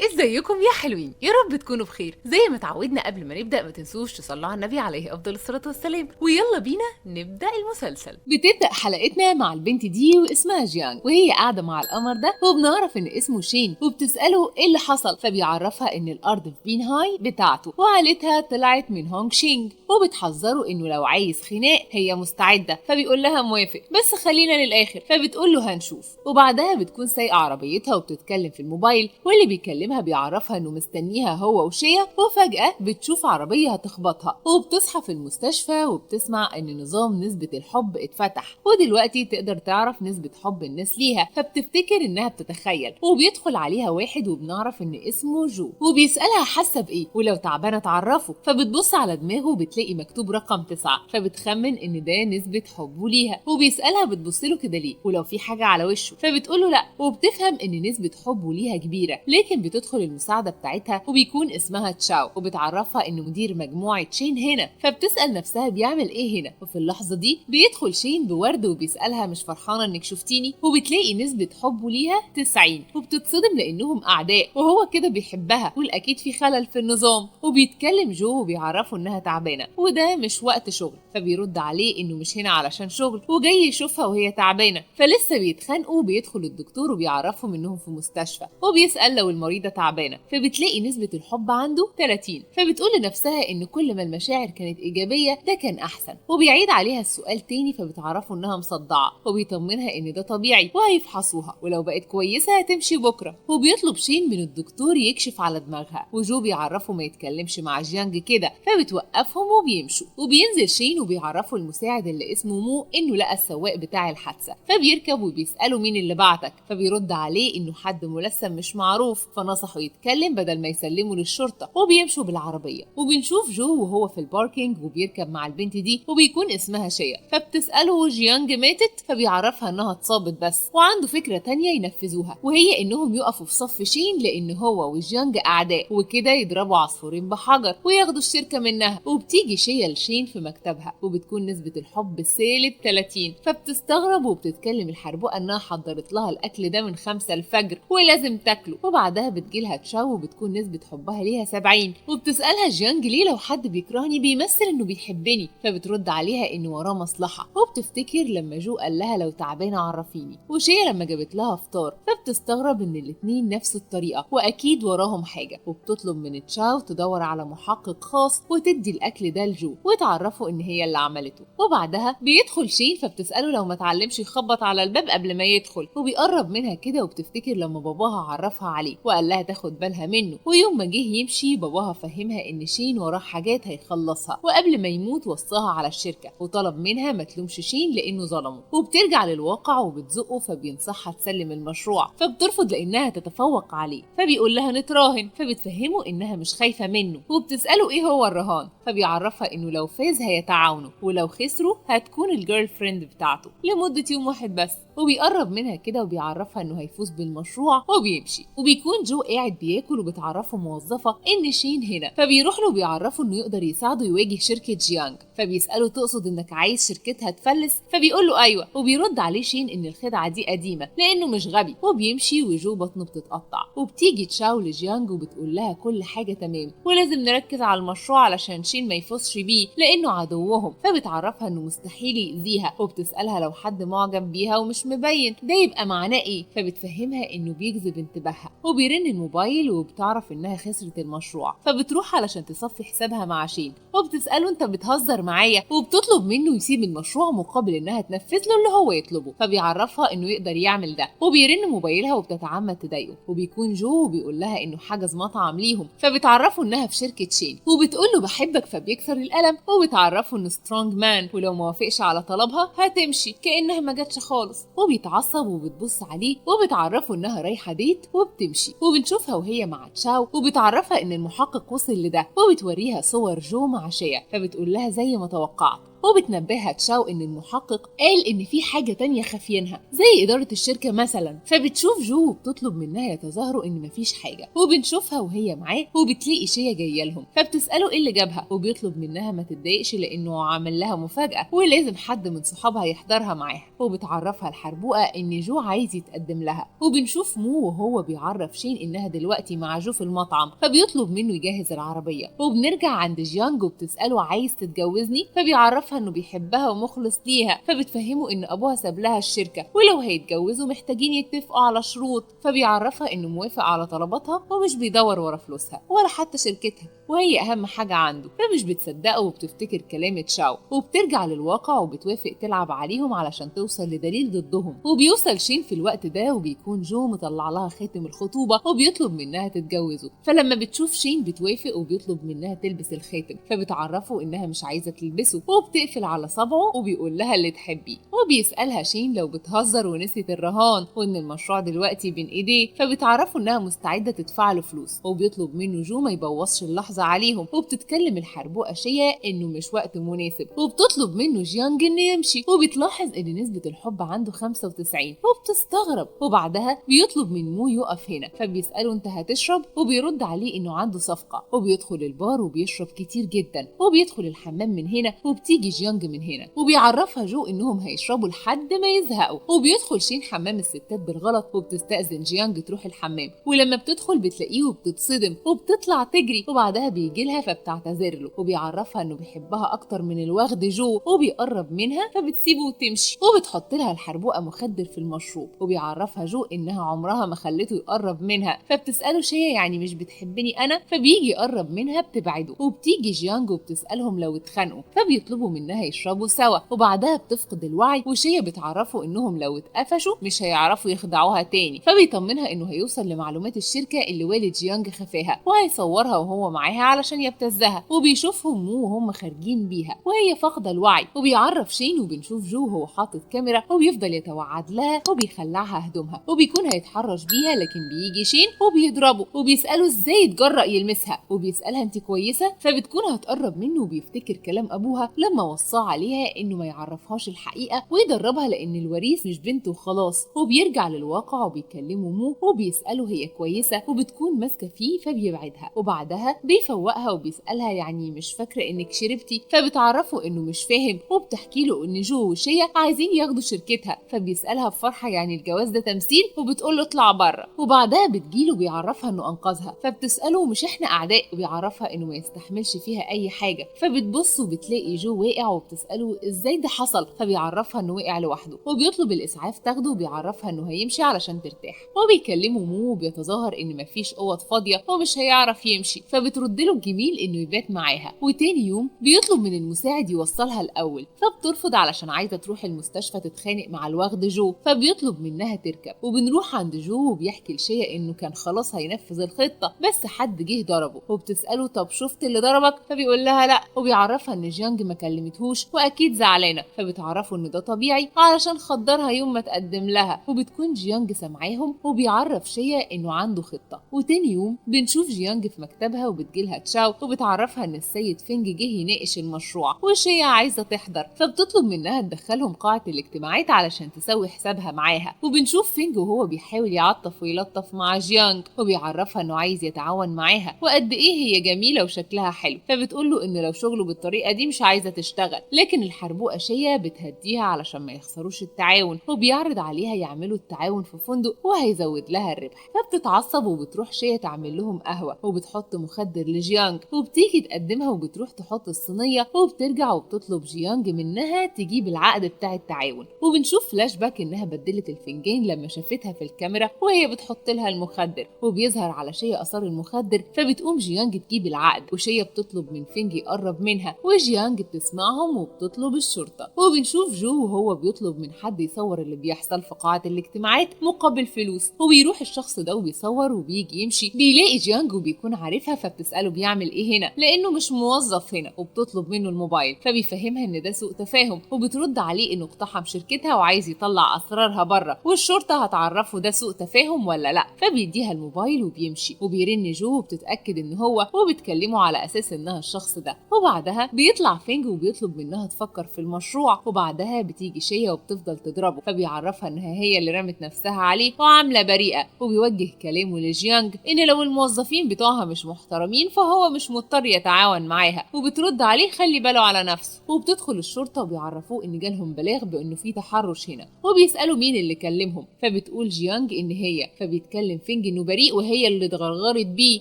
ازيكم يا حلوين؟ يا رب تكونوا بخير. زي ما اتعودنا قبل ما نبدا ما تنسوش تصلوا على النبي عليه افضل الصلاة والسلام، ويلا بينا نبدا المسلسل. بتبدا حلقتنا مع البنت دي واسمها جيانج، وهي قاعدة مع القمر ده وبنعرف ان اسمه شين، وبتساله ايه اللي حصل، فبيعرفها ان الارض في بينهاي بتاعته وعائلتها طلعت من هونج شينج، وبتحذره انه لو عايز خناق هي مستعدة، فبيقول لها موافق بس خلينا للاخر، فبتقول له هنشوف. وبعدها بتكون سايقه عربيتها وبتتكلم في الموبايل، واللي بيكلمها بيعرفها انه مستنيها هو وشيا، وفجأة بتشوف عربية هتخبطها وبتصحى في المستشفى وبتسمع ان نظام نسبة الحب اتفتح ودلوقتي تقدر تعرف نسبة حب الناس ليها، فبتفتكر انها بتتخيل. وبيدخل عليها واحد وبنعرف ان اسمه جو، وبيسألها حاسة بايه ولو تعبانة تعرفه، فبتبص على دماغه وبتلاقي مكتوب رقم 9، فبتخمن ان ده نسبة حبه ليها. وبيسألها بتبص له كده ليه ولو في حاجة على وشه، فبتقوله لا، وبتفهم ان نسبة حبه ليها كبيرة. لكن بتدخل المساعدة بتاعتها وبيكون اسمها تشاو، وبتعرفها انه مدير مجموعة شين هنا، فبتسأل نفسها بيعمل ايه هنا. وفي اللحظة دي بيدخل شين بورد وبيسألها مش فرحانة انك شفتيني، وبتلاقي نسبة حبه ليها 90، وبتتصدم لانهم اعداء وهو كده بيحبها والاكيد في خلل في النظام. وبيتكلم جو وبيعرفه انها تعبانة وده مش وقت شغل، فبيرد عليه انه مش هنا علشان شغل وجاي يشوفها وهي تعبانة، فلسه بيتخانقوا. وبيدخل الدكتور وبيعرفهم انهم في مستشفى، وبيسأل لو المريضة تعبانة، فبتلاقي نسبة الحب عنده 30، فبتقول لنفسها ان كل ما المشاعر كانت ايجابية ده كان احسن. وبيعيد عليها السؤال تاني، فبتعرفه انها مصدعة وبيطمنها ان ده طبيعي وهيفحصوها ولو بقت كويسة هتمشي بكرة. وبيطلب شين من الدكتور يكشف على دماغها، وجو بيعرفه ما يتكلمش مع جيانج كده، فبتوقفهم وبيمشوا. وبينزل شين وبيعرفه المساعد اللي اسمه مو انه لقى السواق بتاع الحادثة، فبيركب وبيسأله مين اللي بعتك، فبيرد عليه انه حد ملثم مش معروف، فنصحه يتكلم بدل ما يسلمه للشرطة. وبيمشوا بالعربية. وبنشوف جو وهو في ال parking وبيركب مع البنت دي وبيكون اسمها شيا، فبتسأله جيانج ماتت، فبيعرفها انها اتصابت بس، وعنده فكرة تانية ينفذوها وهي انهم يقفوا في صف شين لان هو وجيانج اعداء وكده يضربوا عصفورين بحجر وياخدوا الشركة منها. وبتيجي شيا لشين في مكتبها وبتكون نسبة الحب سالب 30، فبتستغرب وبتتكلم الحربوقة انها حضرت لها الاكل ده من 5 الفجر ولازم تاكله. وبعدها بتجيلها تشاو وبتكون نسبة حبها ليها 70، وبتسألها جيانج ليه لو حد بيكرهني بيمثل انه بيحبني، فبترد عليها انه وراه مصلحة. وبتفتكر لما جو قال لها لو تعبانة عرفيني، وشيا لما جابت لها فطار، فبتستغرب ان الاتنين نفس الطريقة واكيد وراهم حاجة. وبتطلب من تشاو تدور على محقق خاص وتدي الاكل ده لجو وتعرفه ان هي اللي عملته. وبعدها بيدخل شين، فبتسأله لو ما اتعلمش يخبط على الباب قبل ما يدخل، وبيقرب منها كده وبتفتكر لما باباها عرفها عليه وقال لها تاخد بالها منه. ويوم ما جه يمشي باباها فهمها ان شين وراه حاجات هيخلصها وقبل ما يموت وصاها على الشركة وطلب منها ما تلومش شين لانه ظلمه. وبترجع للواقع وبتزقه، فبينصحها تسلم المشروع، فبترفض لانها تتفوق عليه، فبيقول لها نتراهن، فبتفهمه انها مش خايفة منه. وبتساله ايه هو الرهان، فبيعرفها انه لو فاز هيتعاونوا ولو خسروا هتكون ال girlfriend بتاعته لمدة يوم واحد بس. وبيقرب منها كده وبيعرفها انه هيفوز بالمشروع وبيمشي. وبيكون جو قاعد بياكل وبتعرفه موظفة ان شين هنا، فبيروح له وبيعرفه انه يقدر يساعده يواجه شركة جيانج، فبيساله تقصد انك عايز شركتها تفلس، فبيقول له ايوه. وبيرد عليه شين ان الخدعه دي قديمة لانه مش غبي، وبيمشي وجو بطنه بتتقطع. وبتيجي تشاو لجيانج وبتقول لها كل حاجة تمام ولازم نركز على المشروع علشان شين ما يفوزش بيه لانه عدوهم، فبتعرفها انه مستحيل يأذيها، وبتسالها لو حد معجب بيها ومش مبين ده يبقى معناه ايه، فبتفهمها انه بيجذب انتباهها. وبيرن الموبايل وبتعرف انها خسرت المشروع، فبتروح علشان تصفي حسابها مع شين، وبتساله انت بتهزر معايا، وبتطلب منه يسيب المشروع مقابل انها تنفذ له اللي هو يطلبه، فبيعرفها انه يقدر يعمل ده. وبيرن موبايلها وبتتعمد تضايقه، وبيكون جو وبيقول لها انه حجز مطعم ليهم، فبتعرفه انها في شركة شين، وبتقول له بحبك، فبيكسر القلم وبتعرفه انه strong man ولو ما وافقش على طلبها هتمشي كانها ما جاتش خالص. وبيتعصب وبتبص عليه وبتعرفه انها رايحة date وبتمشي. وبنشوفها وهي مع تشاو وبتعرفها ان المحقق وصل لده، وبتوريها صور جو مع شيا، فبتقول لها زي ما توقعت. وبتنبهها تشاو ان المحقق قال ان في حاجة تانية خافينها زي ادارة الشركة مثلا. فبتشوف جو وبتطلب منها يتظاهروا ان مفيش حاجة، وبنشوفها وهي معاه وبتلاقي شيا جاية لهم، فبتساله ايه اللي جابها، وبيطلب منها ما تتضايقش لانه عامل لها مفاجاة ولازم حد من صحابها يحضرها معاها. وبتعرفها الحربوقه ان جو عايز يتقدم لها. وبنشوف مو وهو بيعرف شين انها دلوقتي مع جو في المطعم، فبيطلب منه يجهز العربية. وبنرجع عند جيانج وبتساله عايز تتجوزني، فبيعرفها انه بيحبها ومخلص ليها، فبتفهمه ان ابوها ساب لها الشركة ولو هيتجوزوا محتاجين يتفقوا على شروط، فبيعرفها انه موافق على طلباتها ومش بيدور ورا فلوسها ولا حتى شركتها وهي اهم حاجة عنده. فمش بتصدقه وبتفتكر كلام تشاو، وبترجع للواقع وبتوافق تلعب عليهم علشان توصل لدليل ضدهم. وبيوصل شين في الوقت ده وبيكون جو مطلع لها خاتم الخطوبة وبيطلب منها تتجوزه، فلما بتشوف شين بتوافق وبيطلب منها تلبس الخاتم، فبتعرفه انها مش عايزه تلبسه وبتقفل على صبعه وبيقول لها اللي تحبيه. وبيسالها شين لو بتهزر ونسيت الرهان وان المشروع دلوقتي بين ايديه، فبتعرفه انها مستعدة تدفع له فلوس، وبيطلب منه جو ما يبوظش اللحظة عليهم. وبتتكلم الحربوقه شيا انه مش وقت مناسب، وبتطلب منه جيانج انه يمشي، وبتلاحظ ان نسبه الحب عنده 95 وبتستغرب. وبعدها بيطلب من مو يقف هنا، فبيساله انت هتشرب، وبيرد عليه انه عنده صفقة، وبيدخل البار وبيشرب كتير جدا، وبيدخل الحمام من هنا وبتيجي جيانج من هنا، وبيعرفها جو انهم هيشربوا لحد ما يزهقوا. وبيدخل شين حمام الستات بالغلط، وبتستأذن جيانج تروح الحمام، ولما بتدخل بتلاقيه وبتتصدم وبتطلع تجري، وبعدها بيجي لها فبتعتذر له، وبيعرفها انه بيحبها اكتر من الوغد جو، وبيقرب منها فبتسيبه وتمشي، وبتحط لها الحربوقه مخدر في المشروب، وبيعرفها جو انها عمرها ما خلته يقرب منها، فبتساله شيا يعني مش بتحبني انا، فبيجي يقرب منها بتبعده. وبتيجي جيانج وبتسالهم لو اتخانقوا، فبيطلبوا منها يشربوا سوا، وبعدها بتفقد الوعي، وشيا بتعرفه انهم لو اتقفشوا مش هيعرفوا يخدعوها تاني، فبيطمنها انه هيوصل لمعلومات الشركة اللي والد جيانج خفاها وهيصورها وهو معاها علشان يبتزها. وبيشوفهم مو وهم خارجين بيها وهي فاقده الوعي، وبيعرف شين، وبنشوف جو وهو حاطط كاميرا وبيفضل يتوعد لها وبيخلعها هدومها، وبيكون هيتحرش بيها، لكن بيجي شين وبيضربه وبيساله ازاي يتجرأ يلمسها، وبيسالها انت كويسة، فبتكون هتقرب منه، وبيفتكر كلام ابوها لما وصاه عليها انه ما يعرفهاش الحقيقة ويدربها لان الوريث مش بنته وخلاص. وبيرجع للواقع وبيكلمه مو وبيساله هي كويسة، وبتكون ماسكه فيه فبيبعدها، وبعدها بيفوقها وبيسالها يعني مش فاكره انك شربتي، فبتعرفه انه مش فاهم، وبتحكي له ان جو وشيا عايزين ياخدوا شركتها، فبيسالها بفرحة يعني الجواز ده تمثيل، وبتقول له اطلع بره. وبعدها بتجيله بيعرفها انه انقذها، فبتساله مش احنا اعداء، وبيعرفها انه ما يستحملش فيها اي حاجة، فبتبص وبتلاقي جو واقع، وبتساله ازاي ده حصل، فبيعرفها انه وقع لوحده، وبيطلب الاسعاف تاخده، وبيعرفها انه هيمشي علشان ترتاح. وبيكلمه مو وبيتظاهر ان مفيش اوض فاضية ومش هيعرف يمشي، فبترد له الجميل انه يبات معاها. وتاني يوم بيطلب من المساعد يوصلها الاول، فبترفض علشان عايزه تروح المستشفى تتخانق مع الوغد جو، فبيطلب منها تركب. وبنروح عند جو وبيحكي لشيا انه كان خلاص هينفذ الخطة بس حد جه ضربه، وبتساله طب شفت اللي ضربك، فبيقول لها لا، وبيعرفها ان جيانج ما كلمتهوش واكيد زعلانة، فبتعرفه ان ده طبيعي علشان خدرها يوم ما تقدم لها، وبتكون جيانج سامعاهم، وبيعرف شيا انه عنده خطه. وتاني يوم بنشوف جيانج في مكتبها وبتجيلها تشاو وبتعرفها ان السيد فينج جه يناقش المشروع وشيا عايزه تحضر، فبتطلب منها تدخلهم قاعة الاجتماعات علشان تسوي حسابها معاها. وبنشوف فينج وهو بيحاول يعطف ويلطف مع جيانج، وبيعرفها انه عايز يتعاون معاها وقد ايه هي جميلة وشكلها حلو، فبتقول له ان لو شغله بالطريقة دي مش عايزه تشتغل، لكن الحربوقه شيا بتهديها علشان ما يخسروش التعاون، وبيعرض عليها يعملوا التعاون في فندق وهيزود لها الربح، فبتتعصب وبتروح شيا تعمل لهم قهوة، وبتحط مخدر لجيانج، وبتيجي تقدمها وبتروح تحط الصينية، وبترجع وبتطلب جيانج منها تجيب العقد بتاع التعاون. وبنشوف فلاش باك انها بدلت الفنجان لما شافتها في الكاميرا وهي بتحط لها المخدر، وبيظهر على شيا اثار المخدر، فبتقوم جيانج تجيب العقد، وشيا بتطلب من فينج يقرب منها، وجيانج بتسمعهم وبتطلب الشرطة. وبنشوف جو وهو بيطلب من حد يصور اللي بيحصل في قاعة الاجتماعات مقابل فلوس، وبيروح الشخص ده وبيصور، وبيجي يمشي بيلاقي جيانج وبيكون عارفها، فبتساله وبتساله بيعمل ايه هنا لانه مش موظف هنا، وبتطلب منه الموبايل، فبيفهمها ان ده سوء تفاهم، وبترد عليه انه اقتحم شركتها وعايز يطلع اسرارها بره والشرطة هتعرفه ده سوء تفاهم ولا لا. فبيديها الموبايل وبيمشي، وبيرن جو وبتتاكد ان هو، وبتكلمه على اساس انها الشخص ده. وبعدها بيطلع فينج وبيطلب منها تفكر في المشروع، وبعدها بتيجي شيا وبتفضل تضربه، فبيعرفها انها هي اللي رمت نفسها عليه وعامله بريئة، وبيوجه كلامه لجيانج ان لو الموظفين بتوعها مش محترمين فهو مش مضطر يتعاون معاها، وبترد عليه خلي باله على نفسه. وبتدخل الشرطة وبيعرفوه ان جالهم بلاغ بانه في تحرش هنا، وبيسالوا مين اللي كلمهم، فبتقول جيانج ان هي، فبيتكلم فينج انه بريء وهي اللي اتغرغرت بيه،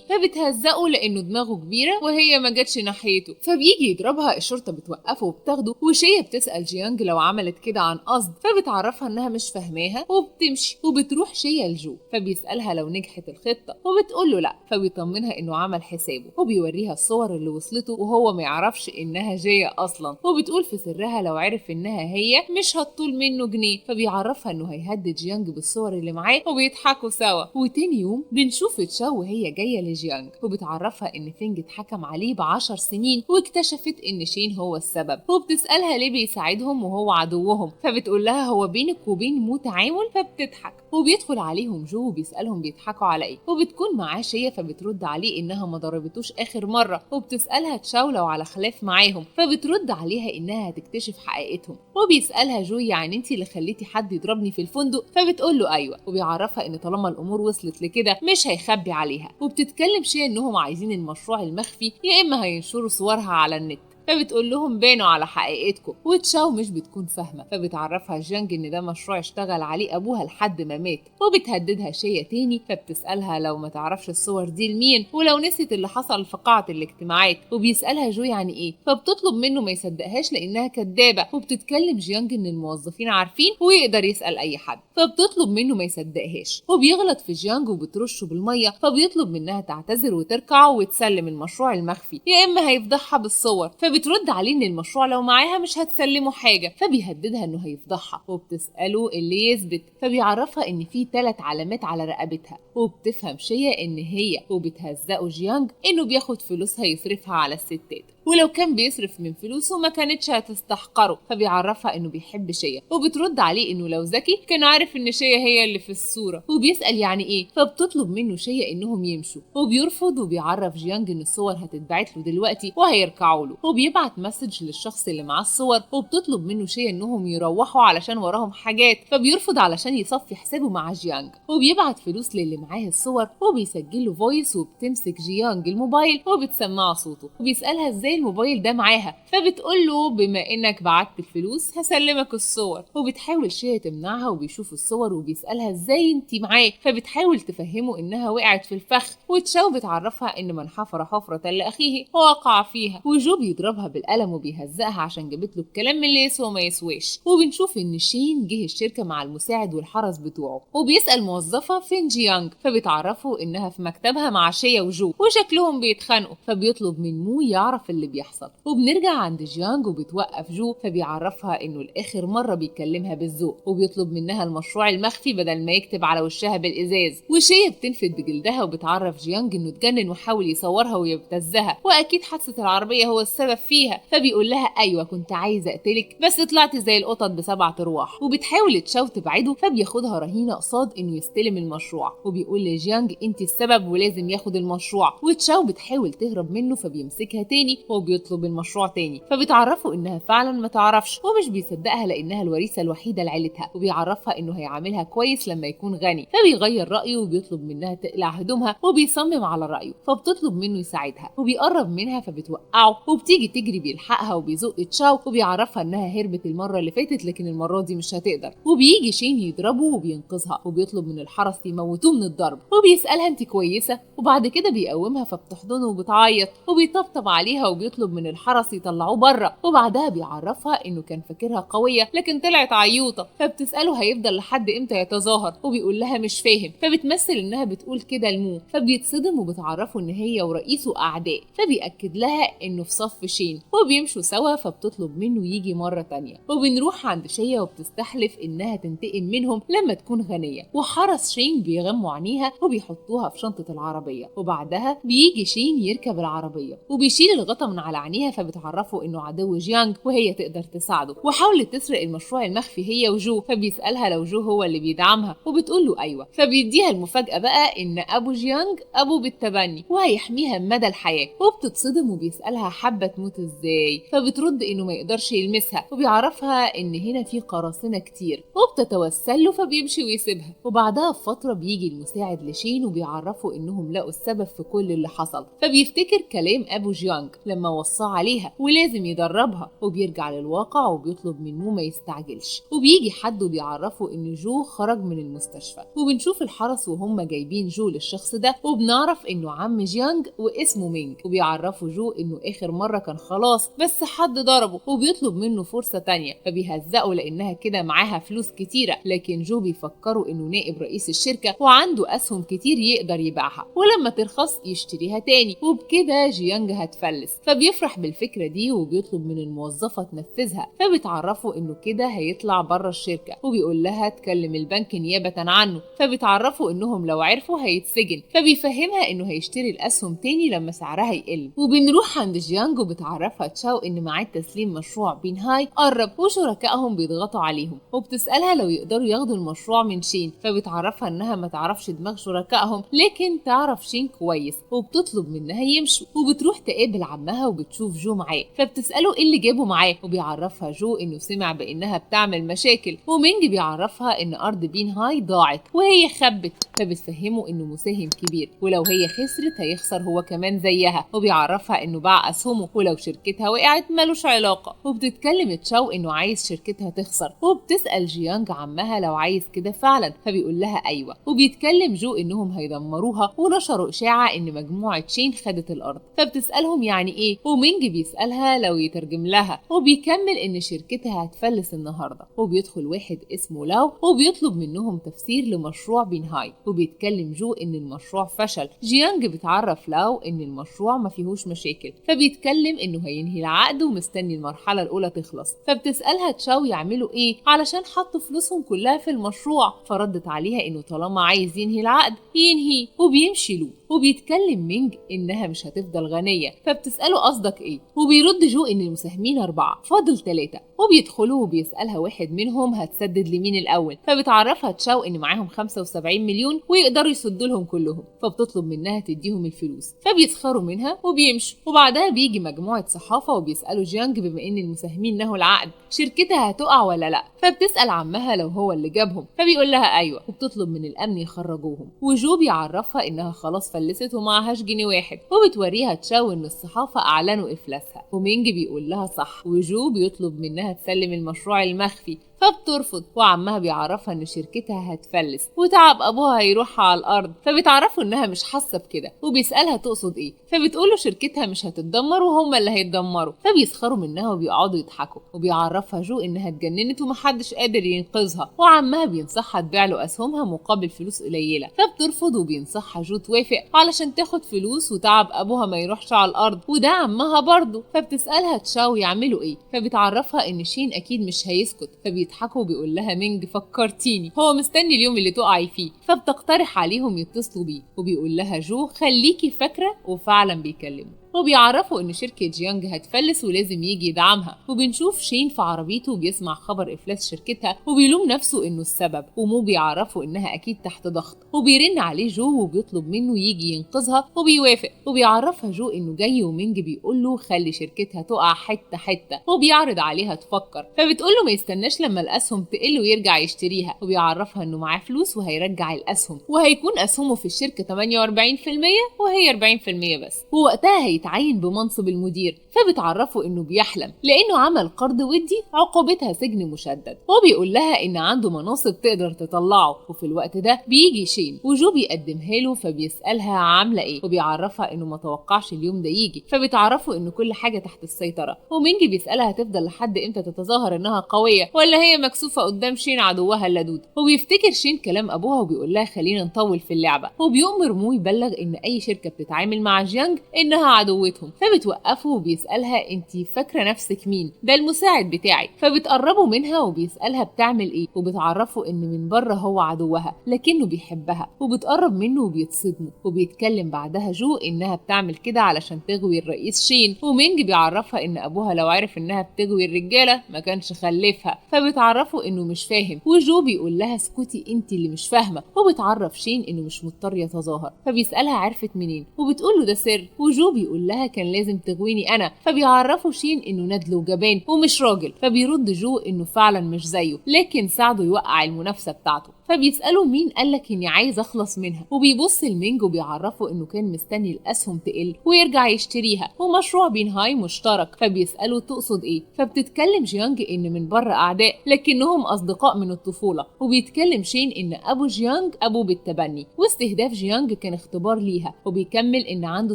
فبتهزقه لانه دماغه كبيرة وهي ما جاتش ناحيته، فبيجي يضربها، الشرطة بتوقفه وبتاخده. وشيا بتسال جيانج لو عملت كده عن قصد، فبتعرفها انها مش فاهماها وبتمشي. وبتروح شيا لجو، فبيسالها لو نجحت الخطة، وبتقول له لا، فبيطمنها انه عمل حسابه، وبيوريها الصور اللي وصلته وهو ما يعرفش انها جيا اصلا، وبتقول في سرها لو عرف انها هي مش هتطول منه جنيه، فبيعرفها انه هيهدد جيانج بالصور اللي معاه وبيضحكوا سوا. وتاني يوم بنشوف تشاو وهي جاية لجيانج، وبتعرفها ان فينج اتحكم عليه ب10 سنين واكتشفت ان شين هو السبب، وبتسالها ليه بيساعدهم وهو عدوهم، فبتقول لها هو بينك وبين مو تعامل، فبتضحك. وبيدخل عليهم جو وبيسالهم بيضحكوا على ايه، وبتكون معاه شيا، فبترد عليه انها ما ضربتوش اخر مرة، وبتسالها تشاو لو على خلاف معاهم، فبترد عليها انها هتكتشف حقيقتهم. وبيسالها جو يعني انت اللي خليتي حد يضربني في الفندق، فبتقول له ايوه، وبيعرفها ان طالما الامور وصلت لكده مش هيخبي عليها. وبتتكلم شيا انهم عايزين المشروع المخفي يا اما هينشروا صورها على النت، فبتقول لهم بانوا على حقيقتكم. وتشاو مش بتكون فاهمه، فبتعرفها جانج ان ده مشروع اشتغل عليه ابوها لحد ما مات، وبتهددها شيا تاني، فبتسالها لو ما تعرفش الصور دي لمين ولو نسيت اللي حصل في قاعة الاجتماعات، وبيسالها جو يعني ايه، فبتطلب منه ما يصدقهاش لانها كدابه. وبتتكلم جيانج ان الموظفين عارفين ويقدر يسال اي حد، فبتطلب منه ما يصدقهاش، وبيغلط في جيانج وبترشه بالمية، فبيطلب منها تعتذر وتركع وتسلم المشروع المخفي يا اما هيفضحها بالصور، فبترد عليه ان المشروع لو معاها مش هتسلمه حاجة، فبيهددها انه هيفضحها، وبتساله اللي يثبت، فبيعرفها ان في 3 علامات على رقبتها، وبتفهم شيا ان هي، وبتهزقه جيانج انه بياخد فلوسها يصرفها على الستات، ولو كان بيصرف من فلوسه ما كانتش هتستحقره، فبيعرفها انه بيحب شيا، وبترد عليه انه لو ذكي كان عارف ان شيا هي اللي في الصورة، وبيسال يعني ايه، فبتطلب منه شيا انهم يمشوا، وبيرفض، وبيعرف جيانج ان الصور هتتبعت له دلوقتي وهيركعوا له، وبيبعت message للشخص اللي معاه الصور، وبتطلب منه شيا انهم يروحوا علشان وراهم حاجات، فبيرفض علشان يصفي حسابه مع جيانج، وبيبعت فلوس للي معاه الصور، وبيسجل له voice، وبتمسك جيانج الموبايل وبتسمعه صوته، وبيسالها ازاي الموبايل ده معاها، فبتقول له بما انك بعت الفلوس هسلمك الصور، وبتحاول شيا تمنعها، وبيشوف الصور وبيسالها ازاي انت معاه، فبتحاول تفهمه انها وقعت في الفخ، وتشاو بتعرفها ان من حفر حفرة لاخيه وقع فيها، وجو بيضربها بالقلم وبيهزقها عشان جابت له الكلام اللي يسوى ما يسواش. وبنشوف ان شين جه الشركة مع المساعد والحرس بتوعه، وبيسال موظفة فين جيانج، فبتعرفه انها في مكتبها مع شيا وجو وشكلهم بيتخانقوا، فبيطلب من مو يعرف اللي بيحصل. وبنرجع عند جيانج وبتوقف جو، فبيعرفها انه لاخر مرة بيكلمها بالذوق، وبيطلب منها المشروع المخفي بدل ما يكتب على وشها بالازاز. وشيا بتنفد بجلدها وبتعرف جيانج انه اتجنن وحاول يصورها ويبتزها، واكيد حادثه العربية هو السبب فيها، فبيقول لها ايوه كنت عايزه اقتلك بس طلعت زي القطط ب7 ارواح. وبتحاول تشاو تبعده، فبياخدها رهينة قصاد انه يستلم المشروع، وبيقول لجيانج انت السبب ولازم ياخد المشروع. وتشاو بتحاول تهرب منه، فبيمسكها تاني وبيطلب المشروع تاني، فبتعرفه انها فعلا ما تعرفش ومش بيصدقها لانها الوريثه الوحيدة لعيلتها، وبيعرفها انه هيعاملها كويس لما يكون غني، فبيغير رايه وبيطلب منها تقلع هدومها، وبيصمم على رايه، فبتطلب منه يساعدها، وبيقرب منها فبتوقعه، وبتيجي تجري بيلحقها وبيزق تشاو، وبيعرفها انها هربت المرة اللي فاتت لكن المرة دي مش هتقدر. وبيجي شين يضربه وبينقذها، وبيطلب من الحرس يموتوه من الضرب، وبيسالها انت كويسة، وبعد كده بيقومها فبتحضنه وبتعيط، وبيطبطب عليها وبيطلب وبيطلب من الحرس يطلعوه بره. وبعدها بيعرفها انه كان فاكرها قوية لكن طلعت عيوطه. فبتساله هيفضل لحد امتى يتظاهر، وبيقول لها مش فاهم. فبتمثل انها بتقول كده لمو، فبيتصدم وبتعرفه ان هي ورئيسه اعداء، فبيأكد لها انه في صف شين وبيمشوا سوا. فبتطلب منه يجي مرة تانية. وبنروح عند شيا وبتستحلف انها تنتقم منهم لما تكون غنية، وحرس شين بيغموا عينيها وبيحطوها في شنطه العربية. وبعدها بيجي شين يركب العربية وبيشيل الغطا من على عينيها، فبتعرفه انه عدو جيانج وهي تقدر تساعده. وحاولت تسرق المشروع المخفي هي وجو، فبيسالها لو جو هو اللي بيدعمها وبتقول له ايوه. فبيديها المفاجاة بقى ان ابو جيانج ابوه بالتبني وهيحميها مدى الحياة. وبتتصدم وبيسالها حابة تموت ازاي، فبترد انه ما يقدرش يلمسها، وبيعرفها ان هنا في قراصنة كتير، وبتتوسل له فبيمشي ويسيبها. وبعدها بفترة بيجي المساعد لشين وبيعرفه انهم لقوا السبب في كل اللي حصل، فبيفتكر كلام ابو جيانج لما وصاه عليها ولازم يدربها، وبيرجع للواقع وبيطلب منه ما يستعجلش. وبيجي حد وبيعرفه ان جو خرج من المستشفى، وبنشوف الحرس وهم جايبين جو للشخص ده، وبنعرف انه عم جيانج واسمه مينج. وبيعرفوا جو انه اخر مرة كان خلاص بس حد ضربه، وبيطلب منه فرصة تانية، فبيهزقوا لانها كده معاها فلوس كتيرة، لكن جو بيفكروا انه نائب رئيس الشركة وعنده اسهم كتير يقدر يبيعها، ولما ترخص يشتريها تاني، وبكده جيانج هتفلس. فبيفرح بالفكرة دي وبيطلب من الموظفة تنفذها، فبتعرفوا انه كده هيطلع بره الشركة، وبيقول لها تكلم البنك نيابة عنه، فبتعرفوا انهم لو عرفوا هيتسجن، فبيفهمها انه هيشتري الاسهم تاني لما سعرها يقل. وبنروح عند جيانج وبتعرفها تشاو ان ميعاد تسليم مشروع بينهاي قرب وشركائهم بيضغطوا عليهم، وبتسالها لو يقدروا ياخدوا المشروع من شين، فبتعرفها انها ما تعرفش دماغ شركائهم لكن تعرف شين كويس، وبتطلب منها يمشوا. وبتروح تقابل عمها وبتشوف جو معاه، فبتساله ايه اللي جابه معاه، وبيعرفها جو انه سمع بانها بتعمل مشاكل، ومينج بيعرفها ان ارض بينهاي ضاعت وهي خبت، فبتفهمه انه مساهم كبير ولو هي خسرت هيخسر هو كمان زيها، وبيعرفها انه باع اسهمه ولو شركتها وقعت ملوش علاقة. وبتتكلم تشاو انه عايز شركتها تخسر، وبتسال جيانج عمها لو عايز كده فعلا، فبيقول لها ايوه. وبيتكلم جو انهم هيدمروها ونشروا اشاعة ان مجموعة شين خدت الارض، فبتسالهم يعني ايه، ومينج بيسالها لو يترجم لها، وبيكمل ان شركتها هتفلس النهارده. وبيدخل واحد اسمه لاو وبيطلب منهم تفسير لمشروع بينهاي، وبيتكلم جو ان المشروع فشل. جيانج بتعرف لاو ان المشروع ما فيهوش مشاكل، فبيتكلم انه هينهي العقد ومستني المرحلة الاولى تخلص. فبتسالها تشاو يعملوا ايه علشان حطوا فلوسهم كلها في المشروع، فردت عليها انه طالما عايز ينهي العقد ينهي، وبيمشي له. وبيتكلم مينج انها مش هتفضل غنية، فبتساله قصدك ايه، وبيرد جو ان المساهمين 4 فاضل 3. وبيدخلوا وبيسالها واحد منهم هتسدد لمين الاول، فبتعرفها تشاو ان معاهم 75 مليون ويقدروا يسدوا لهم كلهم، فبتطلب منها تديهم الفلوس، فبيسخروا منها وبيمشوا. وبعدها بيجي مجموعة صحافة وبيسالوا جيانج بما ان المساهمين نهوا العقد شركتها هتقع ولا لا، فبتسال عمها لو هو اللي جابهم، فبيقول لها ايوه، وبتطلب من الامن يخرجوهم. وجو بيعرفها انها خلاص فلست ومعهاش جنيه واحد، وبتوريها تشاو ان الصحافة اعلنوا افلاسها، ومينج بيقول لها صح، وجو بيطلب منها تسلم المشروع المخفي، فبترفض. وعمها بيعرفها ان شركتها هتفلس وتعب ابوها هيروح على الارض، فبتعرفوا انها مش حاسه بكده، وبيسالها تقصد ايه، فبتقوله شركتها مش هتتدمر وهم اللي هيتدمروا، فبيسخروا منها وبيقعدوا يضحكوا. وبيعرفها جو انها اتجننت ومحدش قادر ينقذها، وعمها بينصحها تبيع له اسهمها مقابل فلوس قليله، فبترفض، وبينصحها جو توافق علشان تاخد فلوس وتعب ابوها ما يروحش على الارض، وده عمها برضه. فبتسالها تشاو يعملوا ايه، فبتعرفها ان شين اكيد مش هيسكت، فبيضحكوا وبيقول لها مينج فكرتيني، هو مستني اليوم اللي تقعي فيه، فبتقترح عليهم يتصلوا بيه، وبيقول لها جو خليكي فاكره، وفعلا بيكلموا. وبيعرفوا ان شركة جيانج هتفلس ولازم يجي يدعمها. وبنشوف شين في عربيته بيسمع خبر افلاس شركتها وبيلوم نفسه انه السبب، ومو بيعرفوا انها اكيد تحت ضغط، وبيرن عليه جو وبيطلب منه يجي ينقذها وبيوافق. وبيعرفها جو انه جاي، ومينج بيقول له خلي شركتها تقع حتة حتة، وبيعرض عليها تفكر، فبتقول له ما يستناش لما الاسهم تقل ويرجع يشتريها، وبيعرفها انه معاه فلوس وهيرجع الاسهم وهيكون اسهمه في الشركة 48% وهي 40% بس، ووقتها يتعين بمنصب المدير، فبتعرفه انه بيحلم لانه عمل قرض ودي عقوبتها سجن مشدد، وبيقول لها ان عنده مناصب تقدر تطلعه. وفي الوقت ده بيجي شين وجو بيقدمها له، فبيسألها عامله ايه، وبيعرفها انه ما توقعش اليوم ده يجي، فبتعرفه انه كل حاجة تحت السيطرة. ومينج بيسألها هتفضل لحد امتى تتظاهر انها قوية ولا هي مكسوفه قدام شين عدوها اللدود. وبيفتكر شين كلام ابوها وبيقول لها خلينا نطول في اللعبة، وبيؤمر مو يبلغ ان اي شركة بتتعامل مع جيانج انها عدوتهم، فبتوقفه وبيسالها انت فاكره نفسك مين؟ ده المساعد بتاعي. فبتقربوا منها وبيسالها بتعمل ايه، وبتعرفه ان من بره هو عدوها لكنه بيحبها، وبتقرب منه وبيتصدموا. وبيتكلم بعدها جو انها بتعمل كده علشان تغوي الرئيس شين، ومينج بيعرفها ان ابوها لو عرف انها بتغوي الرجالة ما كانش خلفها، فبتعرفه انه مش فاهم، وجو بيقول لها اسكتي انت اللي مش فاهمه. وبتعرف شين انه مش مضطر يتظاهر، فبيسالها عرفت منين، وبتقول له ده سر، وجو بيقول لها كان لازم تغويني انا، فبيعرفوا شين انه ندل وجبان ومش راجل، فبيرد جو انه فعلا مش زيه لكن ساعده يوقع المنافسة بتاعته. فبيسأله مين قالك اني عايز اخلص منها، وبيبص لمينج وبيعرفه انه كان مستني الاسهم تقل ويرجع يشتريها ومشروع بينهاي مشترك، فبيسأله تقصد ايه، فبتتكلم جيانج ان من بره اعداء لكنهم اصدقاء من الطفولة، وبيتكلم شين ان ابو جيانج ابوه بالتبني واستهداف جيانج كان اختبار ليها، وبيكمل ان عنده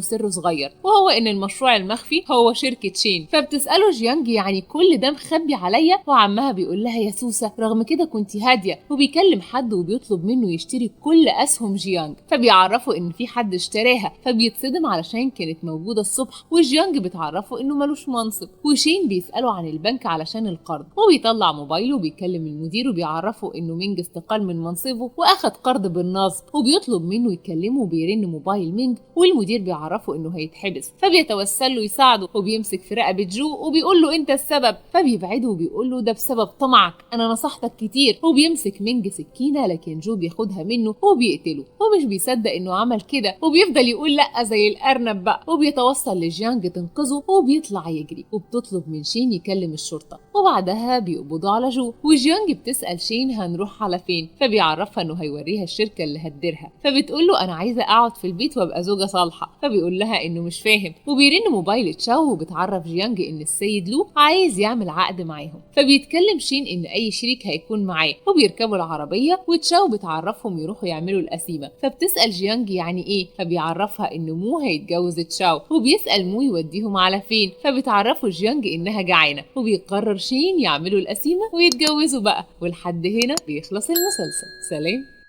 سر صغير وهو ان المشروع المخفي هو شركة شين. فبتسأله جيانج يعني كل ده مخبي عليا، وعمها بيقول لها يا سوسة رغم كده كنت هادية، وبيكلم حد وبيطلب منه يشتري كل اسهم جيانج، فبيعرفوا ان في حد اشتراها، فبيتصدم علشان كانت موجودة الصبح، وجيانج بتعرفه انه ملوش منصب. وشين بيساله عن البنك علشان القرض، وبيطلع موبايله وبيكلم المدير وبيعرفه انه مينج استقال من منصبه واخد قرض بالنصب، وبيطلب منه يكلمه، وبيرن موبايل مينج والمدير بيعرفه انه هيتحبس، فبيتوسل له يساعده، وبيمسك في رقبة جو وبيقول له انت السبب، فبيبعده وبيقول له ده بسبب طمعك انا نصحتك كتير، وبيمسك مينج سكينة لكن جو بياخدها منه وبيقتله، ومش بيصدق انه عمل كده وبيفضل يقول لا زي الارنب بقى، وبيتوصل لجيانج تنقذه وبيطلع يجري، وبتطلب من شين يكلم الشرطة، وبعدها بيقبضوا على جو. وجيانج بتسال شين هنروح على فين، فبيعرفها انه هيوريها الشركة اللي هتديرها، فبتقول له انا عايزه اقعد في البيت وابقى زوجه صالحه، فبيقول لها انه مش فاهم. وبيرن موبايل تشاو وبتعرف جيانج ان السيد لو عايز يعمل عقد معاهم، فبيتكلم شين ان اي شريك هيكون معاه، وبيركبوا العربية وتشاو بتعرفهم يروحوا يعملوا القسيمه، فبتسال جيانج يعني ايه، فبيعرفها ان مو هيتجوز تشاو، وبيسال مو يوديهم على فين، فبتعرفوا جيانج انها جعانة، وبيقرر شين يعملوا القسيمه ويتجوزوا بقى. ولحد هنا بيخلص المسلسل. سلام.